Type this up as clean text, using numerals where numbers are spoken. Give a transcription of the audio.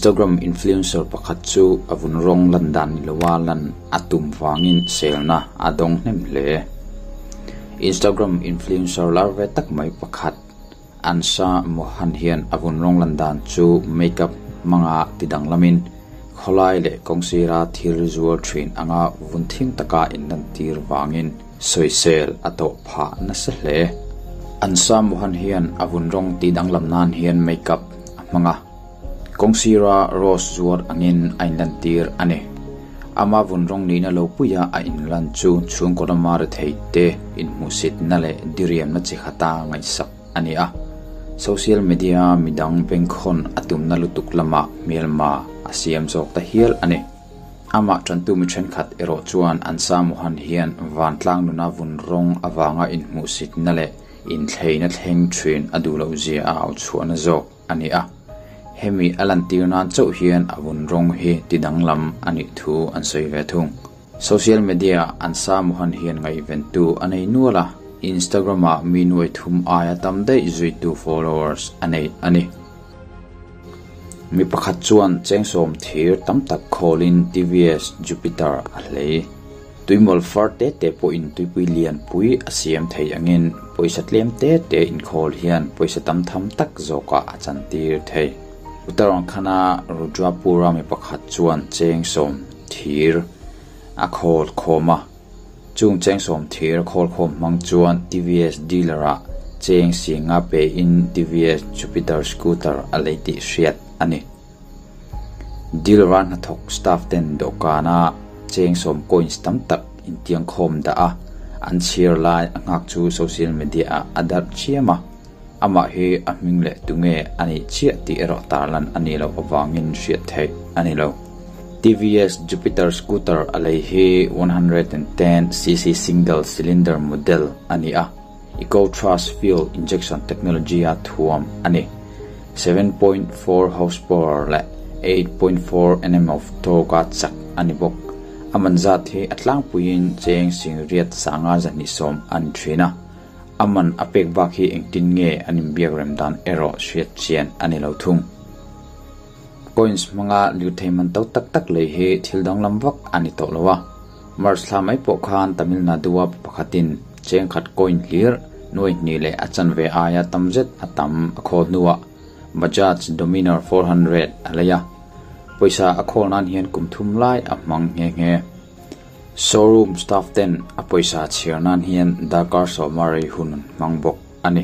Instagram influencer pakhat chu a vun rawng lan dan ni loa lan a tum vangin selna a dawng hnem hle. Instagram influencer lar ve tak mai pakhat Ansha Mohan hian a vun rawng lan dan chu makeup hmanga ti danglamin khawlai leh kawngsira thil zuar thin anga vun thing taka inlantir vangin sawisel a tawh phah nasa hle. Ansha Mohan hian a vun rawng ti danglam nan hian makeup a hmang a. Kawngsira rose zuar angin a inlantir a ni. Ama vun rawng nihna lo puia a inlan chu chhungkaw lama rethei te inhmuhsitna leh diriamna chi khata ngaihsak a ni a. Social media midang bengkhawn a tumna lutuk lamah hmelma a siam zawk ta hial a ni. Amah tantu mi thenkhat erawh chuan Ansa Mohan hian vantlang nuna vun rawng avanga inhmuhsitna leh inthleina thleng thin a duh loh zia a au chhuahna zawk a ni a. Hemi a lantir nan chauh hian a vun rawng hi ti danglam a nih thu an sawi ve thung. Social media Ansa Mohan hian ngaihventu a nei nual a, Instagram-ah mi nuai thum aia tam daih zuitu followers a nei a ni. Mi pakhat chuan chengsawm thir tam tak khawlin TVS Jupiter a hlei. Tuimawl far te te pawhin tuipui lian pui a siam thei angin pawisa tlem te te inkhawl hian pawisa tam tham tak zawkah a chantir thei. Uttarakhand-a Rudrapur-a mi pakhat chuan chengsawm thir a khawl khawm a. Chung chengsawm thir khawl khawm hmang chuan TVS dealer-ah cheng singa pein TVS Jupiter scooter a lei tih hriat a ni. Dealer-a hnathawk staff ten dawhkana chengsawm coins tam tak intiang khawm dah a, an chhiar lai a nghak chu social media-ah a darh chiam a. Amah hi a hming leh tunge a nih chiah tih erawh tarlan a nih loh avangin hriat theih a ni lo. TVS Jupiter scooter a lei hi 110 cc single cylinder model a ni a, EcoThrust fuel injection technology a thuam a ni. 7.4 horsepower leh 8.4 Nm of torque a chak a ni bawk. A man zat hi a tlangpuiin cheng singriat sanga zahnih sawm a ni thin a. A man a pek bak hi engtin nge an inbiak rem dan erawh hriat chian a ni lo thung. Coins hmanga lirthei man to tak tak lei hi thil danglam vak a ni tawh lo a. March thla mai pawh khan Tamil Nadu-a pa pakhatin chengkhat coin hlir nuai hnih leh a chanve aia tam zet a tam a khawl hnuah Bajaj Dominar 400 a lei a. Pawisa a khawl nan hian kum thum lai a hmang nghe nghe. Showroom staff ten a pawisa chhiar nan hian darkar sawma rei hun an hmang bawk a ni.